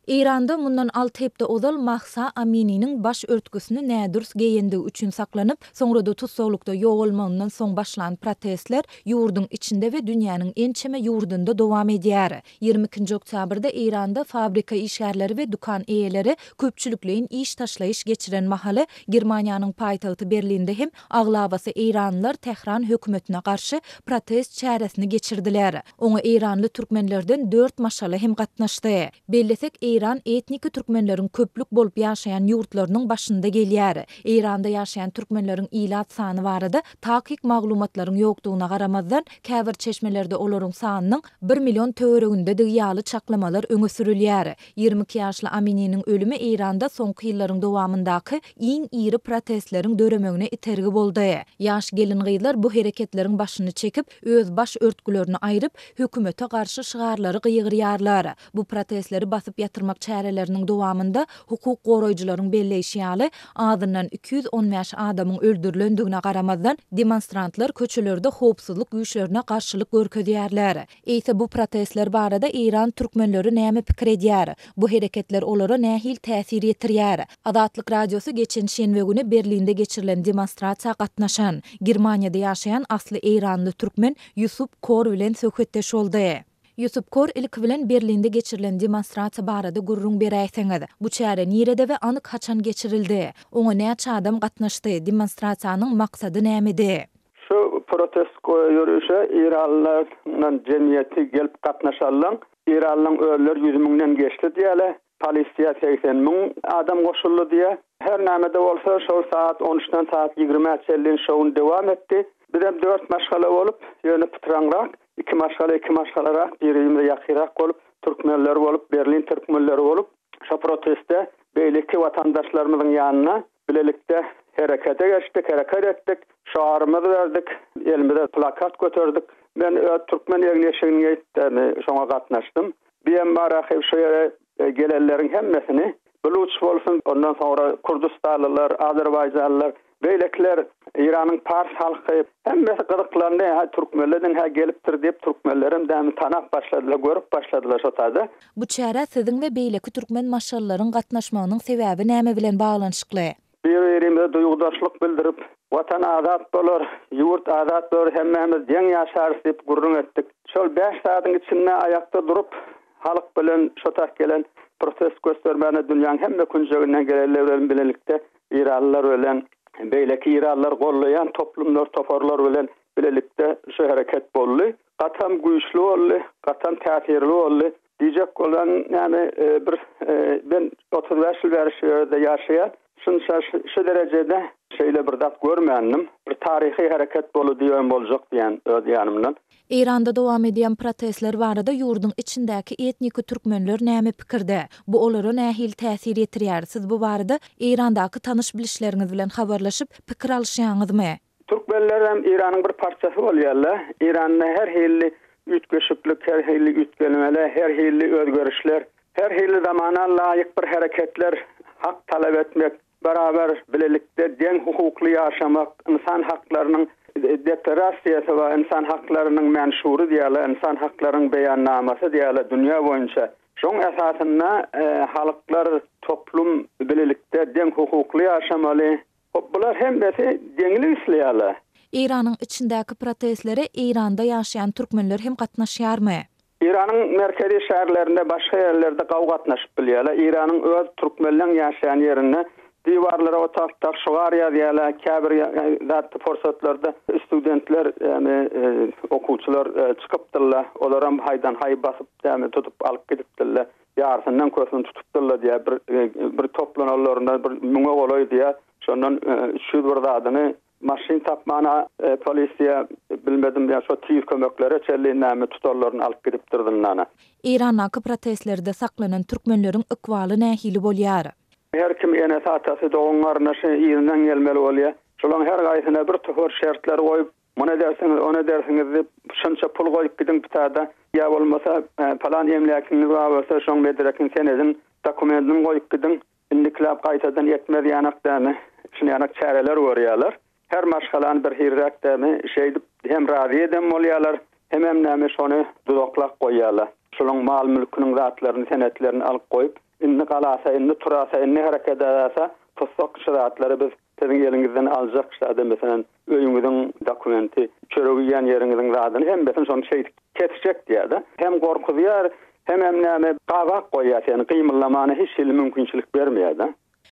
Eýranda mundan alty hepde ozal Mahsa Amininiň baş örtgüsini nädürs geýendigi üçin saklanyp, soňra-da tussaglykda ýogalmagyndan soň başlan protestler ýurduň içinde we dünýäniň ençeme ýurdunda dowam edýär. 22-nji oktýabrda Eýranda fabrika işgärleri we dükan eýeleri köpçülikleýin iş taşlaýyş geçiren mahaly, Germaniýanyň paýtagty Berlinde hem aglabasy eýranlylar Tähran hökümetine garşy protest çäresini geçirdiler. Oňa eýranly türkmenlerden dört maşgala hem gatnaşdy. Bellesek, Eýran etniki türkmenleriň köplük bolup ýaşaýan ýurtlarynyň başynda gelýär. Eýranda ýaşaýan türkmenleriň ilat sany barada takyk maglumatlaryň ýokdugyna garamazdan, käbir çeşmelerde olaryň sanynyň bir million töweregindedigi ýaly çaklamalar öňe sürülýär. 22 ýaşly Amininiň ölümi Eýranda soňky ýyllaryň dowamyndaky iň iri protestleriň döremegine itergi boldy. Ýaş gelin-gyzlar bu hereketleriň başyny çekip, öz baş örtgülerini aýryp, hökümete garşy şygarlary gygyrýarlar. Bu protestleri basyp ýatyrmak çäreleriniň dowamynda, hukuk goraýjylaryň belleýşi ýaly, azyndan 215 adamyň öldürilendigine garamazdan, demonstrantlar köçelerde howpsuzlyk güýçlerine garşylyk görkezýärler. Eýse bu protestler barada eýran türkmenleri näme pikir edýär? Bu hereketler olara nähili täsir ýetirýär? Azatlyk Radiosy geçen şenbe güni Berlinde geçirilen demonstrasiýa gatnaşan, Germaniýada ýaşaýan asly eýranly türkmen Ýusup Kor bilen söhbetdeş boldy. Ýusup Kor, ilki bilen Berlinde geçirilen demonstrasiýa barada gürrüň beräýseňiz. Bu çäre nirede we anyk haçan geçirildi? Oňa näçe adam gatnaşdy? Demonstrasiýanyň maksady nämedi? Şu protest ýörişe eýranlylaryň jemgyýeti gelip gatnaşanlaň, eýranlylaryň özleri ýüz müňden geçdi diýýärler, polisiýa 80 müň adam goşuldy diýýär. Her näme-de bolsa, şol sagat on üçden sagat ýigrimä çenli şo gün dowam etdi. Bizem dört maşgala bolup, ýöne pytraňrak, iki maşgala iki maşgalarak, bir-birimize ýakyrak bolup, türkmenler bolup, Berlin türkmenleri bolup, şo proteste beýleki watandaşlarymyzyň ýanyna Bilelikde herekete geçdik, hereket etdik, şygarymyzy berdik, elimize plakat göterdik. Men öz türkmen egin-eşigini geýip, şoňa gatnaşdym. BM Barahew şu ýere gelenleriň hemmesini, bluç bolsun, ondan soňra kürdistanlylar, azerbaýjanlylar, beýlekiler, Eýranyň pars halky, hemmesi gyzyklandy, hä, türkmenlerden-hä gelipdir diýip, türkmenlerem dämi tanap başladylar, görüp başladylar şo taýda. Bu çärä siziň we beýleki türkmen maşgalalaryň gatnaşmagynyň sebäbi näme bilen baglanyşykly? Bir-birimize duýgudaşlyk bildirip, Watan azat bolar, ýurt azat bolar, hemmämiz deň ýaşarys diýip gürrüň etdik. Şol bäş zadyň içinde aýakda durup, halk bilen şo tak gelen protest göstermäne dünýäň hemme künjeginden gelenler bilen bilelikde eýranlylar bilen, beýleki eýranlylary gollaýan toplumlar, toparlar bilen bilelikde şu hereket boldy. Gatam güýçli boldy, gatam täsirli boldy. Diýjek bolýan näme bir ben 35 ýyl bäri şu ýerde ýaşaýan. Şunça şu derejede şeýle bir zat görmändim. Bir taryhy hereket boldy diýen boljak diýen öz ýanymdan. Eýranda dowam edýän protestler barada ýurduň içindäki etniki türkmenler näme pikirde? Bu olara nähili täsir ýetirýär? Siz bu barada Eýrandaky tanyş-bilişleriňiz bilen habarlaşyp, pikir alyşýaňyzmy? Türkmenler hem Eýranyň bir parçasy bolýarlar. Eýranda her hilli üýtgeşiklik, her hilli üýtgelmeler, her hilli özgerişler, her hilli zamana laýyk bir hereketler, hak talap etmek, beraber bilelikde deň hukukly ýaşamak, ynsan haklarynyň deklarasiýasy bar, ynsan haklarynyň menşury diýýärler, ynsan haklarynyň beýannamasy diýýärler dünýä boýunça. Şoň esasynda halklar toplum bilelikde deň hukukly ýaşamaly, Hop bular hemmesi deňlik isleýärler. Eýranyň içindäki protestlere Eýranda ýaşaýan türkmenler hem gatnaşýarmy? Eýranyň merkezi şäherlerinde başga ýerlerde gawy gatnaşyp bilýärler. Eýranyň öz türkmenleň ýaşaýan ýerinde diwarlara otagtak şygar ýazýarlar. Käbir zatda pursatlarda studentler ýagny okuwçylar çykypdyrlar. Olaram haýdan haý basyp ýagny tutup alyp gidipdirler. Ýarysyndan kösüni tutupdyrlar diýýär. Bir bir toplananlarynda bir müňe golaý diýýär. Şondan 300 bir zadyny maşyn tapmana polisiýa bilmedim diýýär. Şo tiz kömeklere çenli näme tutanlaryny alyp gidipdir zyndana. Eýrandaky protestlerde saklanan türkmenleriň ykbaly nähili bolýar? Her kim enesi-atasy, dogan-garyndaşy yzyndan gelmeli bolýar. Şolaryň her gaýsyna bir topar şertler goýup, Muny edersiňiz, ony edersiňiz diýip, şunça pul goýup gidiň pitada, ýa bolmasa palan emläkiňiz bar bolsa, şoň medrekiň, senediň, dokumentini goýup gidiň, indikiläp gaýtadan etmez ýanak dämi, şuny ýanak çäreler görýärler. Her maşgalany bir hirräk dämi, şeýdip hem razy eden bolýarlar, hemem näme şony duzaklap goýýarlar. Şolaň mal-mülküniň zatlaryny, senetlerini alyp goýup, indi galasa, indi turasa, indi hereket edäse, tutsak şu zatlary biz siziň eliňizden aljak şada meselem öýüňiziň dokumenti, çörek iýen ýeriňiziň zadyny hemmesini şony şeýdip kesjek diýýär-de. Hem gorkuzýar, hemem näme gabak goýýar seni, gymyldamana hiç hili mümkinçilik bermeýär-de.